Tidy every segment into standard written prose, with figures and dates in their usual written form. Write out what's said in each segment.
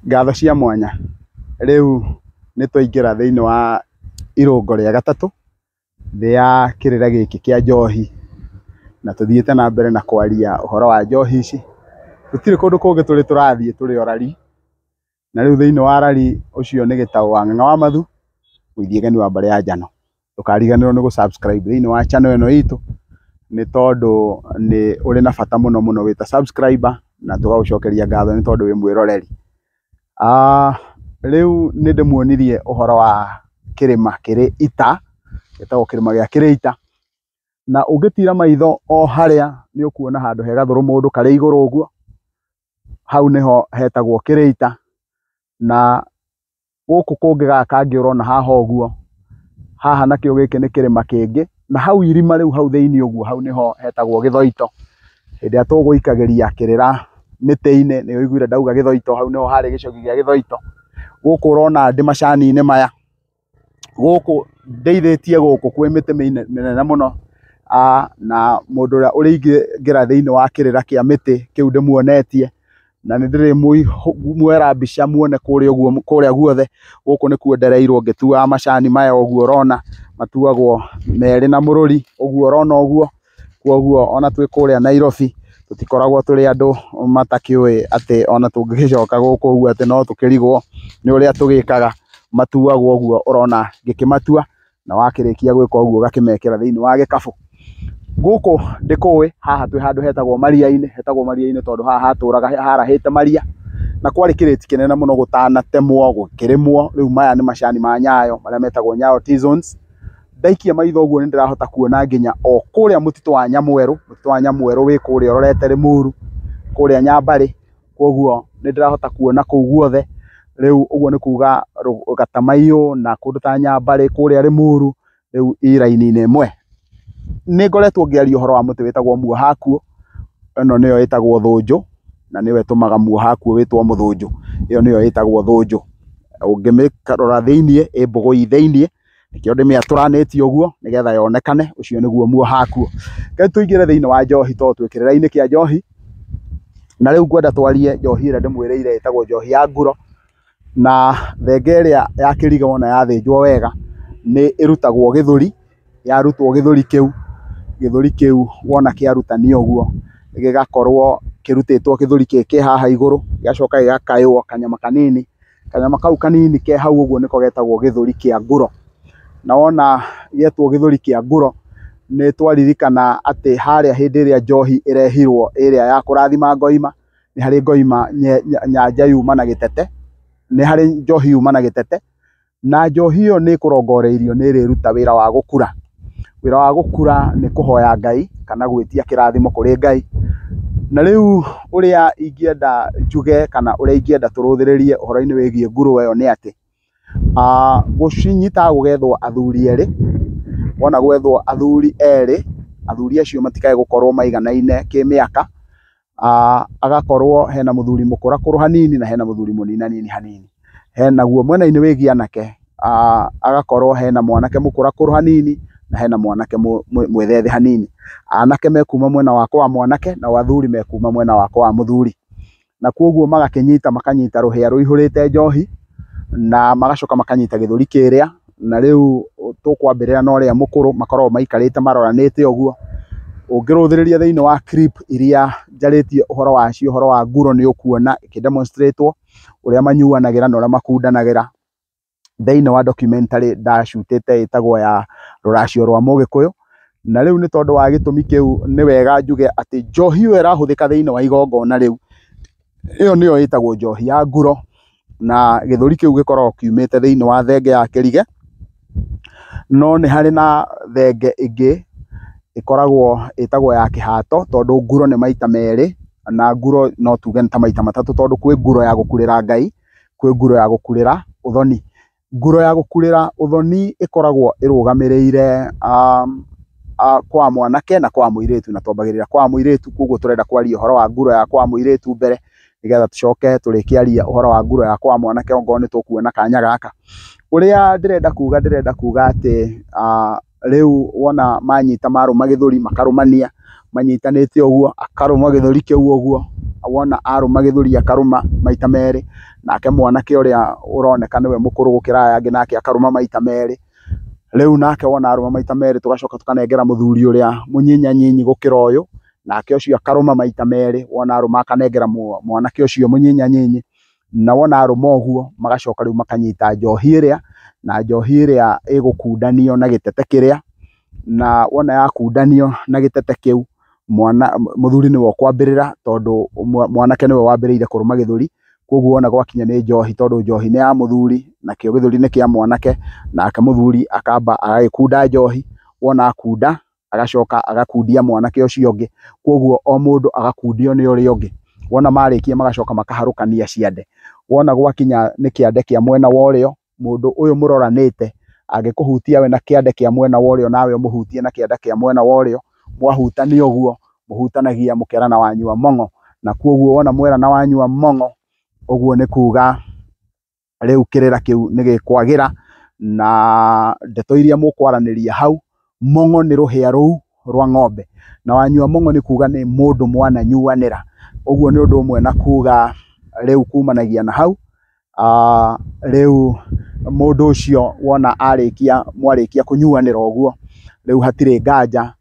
Ngatho cia mwanya. Rĩu nĩ twaingĩra thĩinĩ wa irũngo rĩa gatatũ rĩa kĩrĩra gĩkĩ kĩa njohi, na tũthiĩte na mbere na kwaria ũhoro wa njohi ici. Gũtirĩ kũndũ kũngĩ tũrĩ tũrathiĩ, tũrĩ o rari, na rĩu thĩinĩ wa rari ũcio nĩ Gĩtaũ wa Ng'ang'a wa Mathu, Mũithiegeni wa mbarĩ ya Njano. Ndũkariganĩrwo nĩ gũ subscribe thĩinĩ wa channel ĩno itũ, nĩ tondũ nĩ ũrĩ na bata mũno mũno wĩ ta subscriber, na tũgagũcokeria ngatho nĩ tondũ wĩ mwĩroreri. Rĩu nĩ ndĩmuonirie ũhoro wa kĩrĩma kĩrĩ ita, gĩtagwo kĩrĩma gĩa Kĩrĩita, na ũngĩtira maitho o harĩa nĩ ũkuona handũ he gathũrũmũndũ karĩ igũrũ ũguo, hau nĩho hetagwo Kĩrĩita, na gũkũ kũngĩ gaka kangĩ ũrona haha ũguo, haha nakĩo gĩkĩ nĩ kĩrĩma kĩngĩ, na hau irima rĩu hau thĩinĩ ũguo hau nĩho hetagwo Gĩthoito. Hĩndĩ ĩrĩa tũgũikagĩria kĩrĩra mĩtĩ-inĩ nĩ ũiguire ndauga Gĩthoito, hau nĩho harĩ gĩcagi gĩa Gĩthoito. Gũkũ ũrona ndĩ macani-inĩ maya, gũkũ ndeithĩtie gũkũ kwĩ mĩtĩ mĩnene mũno, na mũndũ ũrĩa ũrĩingĩra thĩinĩ wa kĩrĩra kĩa mĩtĩ kĩu ndĩmuonetie, na nĩ ndĩrĩmuoera mbica muone kũrĩa ũguo kũrĩa guothe. Gũkũ nĩkuo ndereirwo ngĩtuaga macani maya ũguo ũrona, matuagwo merĩ na mũrũri ũguo ũrona ũguo. Koguo ona twĩ kũrĩa Nairobi tũtikoragwo tũrĩ andũ matakĩũĩ atĩ ona tũngĩgĩcoka gũkũ ũguo atĩ no tũkĩrigwo nĩ ũrĩa tũgĩkaga. Matuagwo ũguo ũrona ngĩkĩmatua, na wakĩrĩkia gwĩka ũguo ũgakĩmekĩra thĩinĩ wa gĩkabũ. Gũkũ ndĩkũĩ, haha twĩ handũ hetagwo maria-inĩ, hetagwo maria-inĩ tondũ haha hatũraga harahĩte maria, na kwarĩ kĩrĩti kĩnene mũno gũtanatemwo gũkĩrĩmwo. Rĩu maya nĩ macani ma Nyayo marĩa metagwo Nyayo Tea Zones. Ndaikia maitho ũguo nĩ ndĩrahota kuona nginya o kũrĩa mũtitũ wa Nyamwerũ, mũtitũ wa Nyamwerũ wĩ kũrĩa ũrorete Limuru, kũrĩa Nyambarĩ, koguo nĩ ndĩrahota kuona kũu guothe. Rĩu ũguo nĩ kuga Gatamaiyũ na kũndũ ta Nyambarĩ kũrĩa Limuru, rĩu i raini-inĩ ĩmwe. Nĩ ngoretwo ngĩaria ũhoro wa mũtĩ wĩtagwo muohakuo, ĩno nĩyo ĩtagwo thũnjũ, na nĩyo ĩtũmaga muohakuo wĩtwo mũthũnjũ. Ĩyo nĩyo ĩtagwo thũnjũ. Ũngĩmĩrora thĩiniĩ, ĩ mbũgũi thĩiniĩ, nĩkĩo ndĩmĩatũranĩtie ũguo nĩgetha yonekane, ũcio nĩguo muohakuo. Reke tũingĩre thĩinĩ wa njohi tondũ twĩ kĩrĩra-inĩ kĩa njohi, na rĩu ngwenda twarie njohi ĩrĩa ndĩmwĩrĩire ĩtagwo njohi ya nguro, na thenge ĩrĩa ya kĩriga wona yathĩnjwo wega nĩ ĩrutagwo gĩthũri, yarutwo gĩthũri kĩu, gĩthũri kĩu wona kĩarutanio ũguo gĩgakorwo kĩrutĩtwo gĩthũri kĩĩ kĩ haha igũrũ, gĩgacoka gĩgakaywo kanyama kanini, kanyama kau kanini ke hau ũguo nĩko getagwo gĩthũri kĩa nguro. Na wona gĩetwo gĩthũri kĩa nguro, nĩ twaririkana atĩ harĩa hĩndĩ ĩrĩa njohi ĩrehirwo ĩrĩa ya kũrathima ngoima, nĩ harĩ ngoima nyanja yuma na gĩtete, nĩ harĩ njohi yuma na gĩtete, na njohi ĩyo nĩ ĩkũrongoreirio nĩ ĩrĩruta wĩra wa gũkura. Wĩra wa gũkura nĩ kũhoya Ngai kana gwĩtia kĩrathimo kũrĩ Ngai. Na rĩu ũrĩa ingĩenda njuge kana ũrĩa ingĩenda tũrũthĩrĩrie ũhoro-inĩ wĩgiĩ nguro ĩyo nĩ atĩ, gũcinyitaga gũgethwo athuri erĩ, wona gwethwo athuri erĩ, athuri acio matikae gũkorwo maiganaine kĩmĩaka, agakorwo hena mũthuri mũkũrakũrũ hanini na hena mũthuri mũninanini hanini. Henaguo mwena-inĩ wĩgiĩ anake, agakorwo hena mwanake mũkũrakũrũ hanini na hena mwanake mwĩthĩ hanini. Anake mekuma mwena wa kwa mwanake nao athuri mekuma mwena wa kwa mũthuri. Na koguo magakĩnyita makanyita rũhĩa rũihũrĩte njohi, na magacoka makanyita gĩthũri kĩrĩa, na rĩu tũkwambĩrĩra na ũrĩa mũkũrũ, makoragwo maikarĩte maroranĩte ũguo. Ũngĩrũthĩrĩria thĩinĩ wa clip iria njarĩtie ũhoro wacio, ũhoro wa nguro, nĩ ũkuona ĩkĩ demonstrate ũrĩa manyuanagĩra na ũrĩa makundanagĩra. Thĩinĩ wa documentary ndacutĩte ĩtagwo ya rũracio rwa Mũgĩkũyũ. Na rĩu nĩ tondũ wa gĩtũmi kĩu nĩ wega njuge atĩ njohi ĩyo ĩrahũthĩka thĩinĩ wa igongona rĩu, ĩyo nĩyo ĩtagwo njohi ya nguro, na gĩthũri kĩu gĩkoragwo kiumĩte thĩinĩ wa thenge ya kĩrige. No nĩ harĩ na thenge ĩngĩ ĩkoragwo ĩtagwo ya kĩhato, tondũ nguro nĩ maita merĩ, na nguro no tuge nĩ ta maita matatũ, tondũ kwĩ nguro ya gũkurĩra Ngai, kwĩ nguro ya gũkurĩra ũthoni. Nguro ya gũkurĩra ũthoni ĩkoragwo ĩrũgamĩrĩire kwa mwanake na kwa mũirĩtu, na twambagĩrĩra kwa mũirĩtu, koguo tũrenda kwaria ũhoro wa nguro ya kwa mũirĩtu mbere, nĩgetha tũcoke tũrĩkĩaria ũhoro wa nguro ya kwa mwanake ongorwo nĩ tũkuona kanya gaka. Ũrĩa ndĩrenda kuga atĩ rĩu wona manyita marũma gĩthũri makarũmania, manyitanĩte ũguo, akarũma gĩthũri kĩu ũguo, wona arũma gĩthũri akarũma maita merĩ, Nake mwanake ũrĩa ũroneka nĩwe mũkũrũ gũkĩra aya angĩ nake akarũma maita merĩ. Rĩu nake wona arũma maita merĩ tũgacoka tũkanengera mũthuri ũrĩa mũnyinyanyinyi gũkĩra ũyũ, nake ũcio akarũma maita merĩ, wona arũma akanengera mwanake ũcio mũnyinyanyinyi. Na wona arũma ũguo magacoka rĩu makanyita njohi ĩrĩa, na njohi ĩrĩa ĩgũkundanio na gĩtete kĩrĩa, na wona yakundanio na gĩtete kĩu, mwana mũthuri nĩwe ũkwambĩrĩra tondũ mwanake nĩwe wambĩrĩire kũrũma gĩthũri. Koguo wona gwakinya nĩ njohi, tondũ njohi nĩ ya mũthuri nakĩo gĩthũri nĩ kĩa mwanake, nake mũthuri akamba agagĩkunda njohi, wona akunda agacoka agakundia mwanake ũcio ũngĩ. Koguo o mũndũ agakundio nĩ ũrĩa ũngĩ. Wona marĩkia magacoka makaharũkania ciande. Wona gwakinya nĩ kĩande kĩa mwena wa ũrĩo, mũndũ ũyũ mũroranĩte angĩkũhutia we na kĩande kĩa mwena wa ũrĩo, nawe ũmũhutie na kĩande kĩa mwena wa ũrĩo, mwahutania ũguo mũhutanagia mũkerana wanyua mong'o. Na koguo wona mwerana wanyua mong'o, ũguo nĩ kuga rĩu kĩrĩra kĩu nĩ gĩkwagĩra, na ndeto iria mũkwaranĩria hau, mong'o nĩ rũhĩa rũu rwa ng'ombe, na wanyua mong'o nĩ kuga nĩ mũndũ mwananyuanĩra. Ũguo nĩ ũndũ ũmwe na kuga rĩu kumanagia na hau, rĩu mũndũ ũcio wona arĩkia mwarĩkia kũnyuanĩra ũguo, rĩu hatirĩ nganja,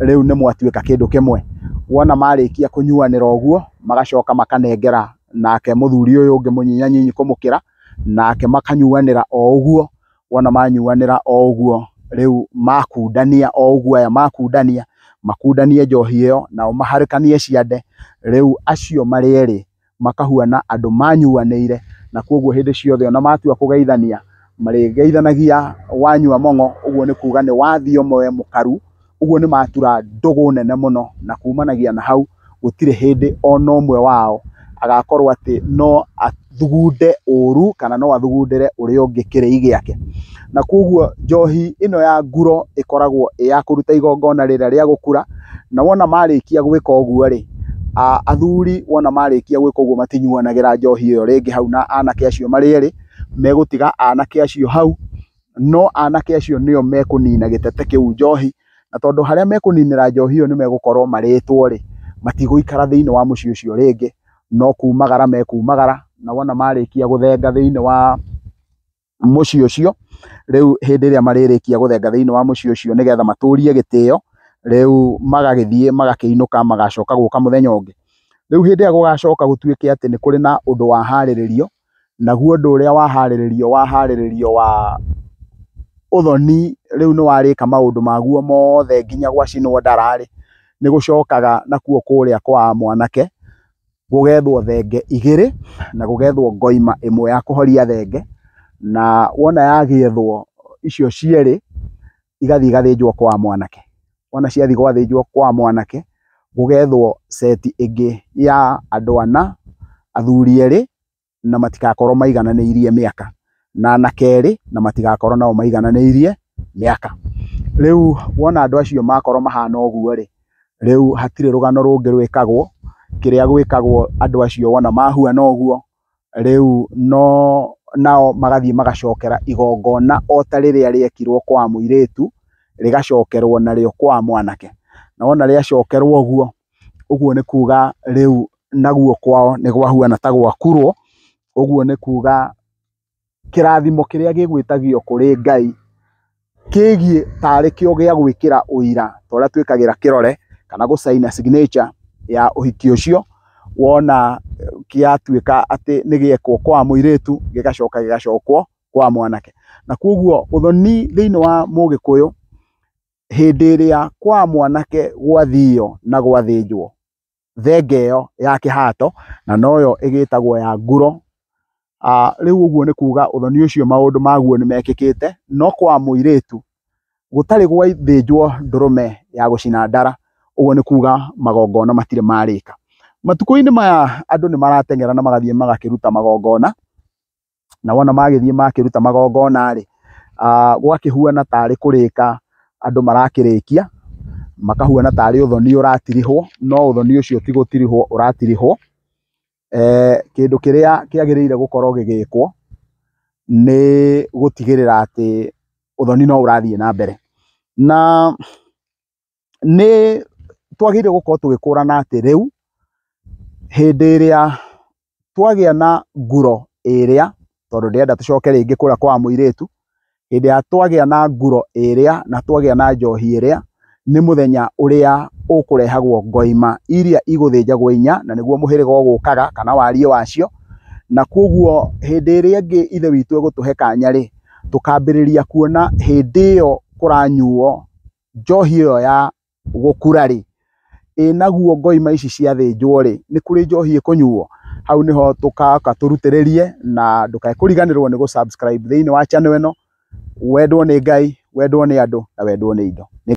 rĩu nĩ mwatuĩka kĩndũ kĩmwe. Wona marĩkia kũnyuanĩra ũguo, magacoka makanengera nake mũthuri ũyũ ũngĩ mũnyinyanyinyi kũmũkĩra, nake makanyuanĩra o ũguo. Wona manyuanĩra o ũguo, rĩu makundania o ũguo, aya makundania, makundanie njohi ĩyo, nao maharĩkanie ciande. Rĩu acio marĩ erĩ makahuana andũ manyuanĩire, na koguo hĩndĩ ciothe ona matua kũgeithania, marĩgeithanagia wanyua mong'o, ũguo nĩ kuga nĩ wathiĩ ũmwe mũkaru. Ũguo nĩ matura ndũgũ nene mũno, na kumanagia na hau gũtirĩ hĩndĩ ona ũmwe wao agakorwo atĩ no athugunde ũru kana no athugundĩre ũrĩa ũngĩ kĩrĩi gĩake. Na koguo njohi ĩno ya nguro ĩkoragwo ĩ ya kũruta igongona rĩrĩa rĩa gũkura. Na wona marĩkia gwĩka ũguo rĩ, athuri wona marĩkia gwĩka ũguo matinyuanagĩra njohi ĩyo rĩngĩ hau na anake acio marĩ erĩ, megũtiga anake acio hau, no anake acio nĩo mekũnina gĩtete kĩu njohi. Na tondũ harĩa mekũninĩra njohi ĩyo nĩ megũkorwo marĩtwo rĩ, matigũikara thĩinĩ wa mũciĩ ũcio rĩngĩ, no kumagara mekumagara. Na wona marĩkia gũthenga thĩinĩ wa mũciĩ ũcio, rĩu hĩndĩ ĩrĩa marĩrĩkia gũthenga thĩinĩ wa mũciĩ ũcio nĩgetha matũrie gĩtĩo, rĩu magagĩthiĩ magakĩinũka, magacoka gũka mũthenya ũngĩ. Rĩu hĩndĩ ĩrĩa gũgacoka gũtuĩke atĩ nĩ kũrĩ na ũndũ waharĩrĩrio, naguo ũndũ ũrĩa waharĩrĩrio waharĩrĩrio wa ũthoni, rĩu nĩ warĩka maũndũ maguo mothe nginya gwacinwo ndara rĩ, nĩ gũcokaga nakuo kũrĩa kwa mwanake gũgethwo thenge igĩrĩ na gũgethwo ngoima ĩmwe ya kũhoria thenge. Na wona yagĩethwo icio cierĩ igathiĩ igathĩnjwo kwa mwanake. Wona ciathiĩ gwathĩnjwo kwa mwanake, gũgethwo seti ĩngĩ ya andũ ana, athuri erĩ na matigakorwo maigananĩirie mĩaka, na anake erĩ na matigakorwo nao maigananĩirie mĩaka. Rĩu wona andũ acio makorwo mahana ũguo rĩ, rĩu hatirĩ rũgano rũngĩ rwĩkagwo. Kĩrĩa gwĩkagwo andũ acio wona mahuana ũguo, rĩu no nao magathiĩ magacokera igongona o ta rĩrĩa rĩekirwo kwa mũirĩtu, rĩgacokerwo narĩo kwa mwanake. Na wona rĩacokerwo ũguo, ũguo nĩ kuga rĩu naguo kwao nĩ gwahuana ta gwakurwo. Ũguo nĩ kuga kĩrathimo kĩrĩa gĩgwĩtagio kũrĩ Ngai kĩgiĩ tarĩ kĩo gĩa gwĩkĩra ũira ta ũrĩa twĩkagĩra kĩrore kana gũcaina signature ya ũhiki ũcio. Wona gĩatuĩka atĩ nĩ gĩekwo kwa mũirĩtu, gĩgacoka gĩgacokwo kwa mwanake. Na koguo ũthoni thĩinĩ wa mũgĩkũyũ, hĩndĩ ĩrĩa kwa mwanake gwathio na gwathĩnjwo thenge ĩyo ya kĩhato, na noyo ĩgĩtagwo ya nguro, rĩu ũguo nĩ kuga ũthoni ũcio maũndũ maguo nĩ mekĩkĩte. No kwa mũirĩtu gũtarĩ gwathĩnjwo ndũrũme ya gũcina ndara, ũguo nĩ kuga magongona matirĩ marĩka. Matukũ-inĩ maya andũ nĩ marateng'era na magathiĩ magakĩruta magongona, na wona magĩthiĩ makĩruta magongona rĩ, gwakĩhuana tarĩ kũrĩka andũ marakĩrĩkia, makahuana tarĩ ũthoni ũratirihwo, no ũthoni ũcio ti gũtirihwo ũratirihwo. Kĩndũ kĩrĩa kĩagĩrĩire gũkorwo gĩgĩkwo nĩ gũtigĩrĩra atĩ ũthoni no ũrathiĩ na mbere. Na nĩ twagĩrĩire gũkorwo tũgĩkũrana atĩ rĩu hĩndĩ ĩrĩa Twagĩa na nguro ĩrĩa, tondũ ndĩrenda tũcoke rĩngĩ kũrĩa kwa mũirĩtu, hĩndĩ ĩrĩa twagĩa na nguro ĩrĩa na twagĩa na njohi ĩrĩa, nĩ mũthenya ũrĩa ũkũrehagwo ngoima iria igũthĩnjagwo inya, na nĩguo mũhĩrĩga ũgũkaga kana wariĩ wacio. Na koguo hĩndĩ ĩrĩa ĩngĩ ithe witũ egũtũhe kanya rĩ, tũkambĩrĩria kuona hĩndĩ ĩyo kũranyuo njohi ĩyo ya gũkura rĩ, ĩ naguo ngoima ici ciathĩnjwo rĩ, nĩ kũrĩ njohi ĩkũnyuo? Hau nĩho tũgoka tũrutĩrĩrie, na ndũkae kũriganĩrwo nĩ gũ subscribe thĩinĩ wa channel ĩno. Wendwo nĩ Ngai, wendwo nĩ andũ na wendwo nĩ indo.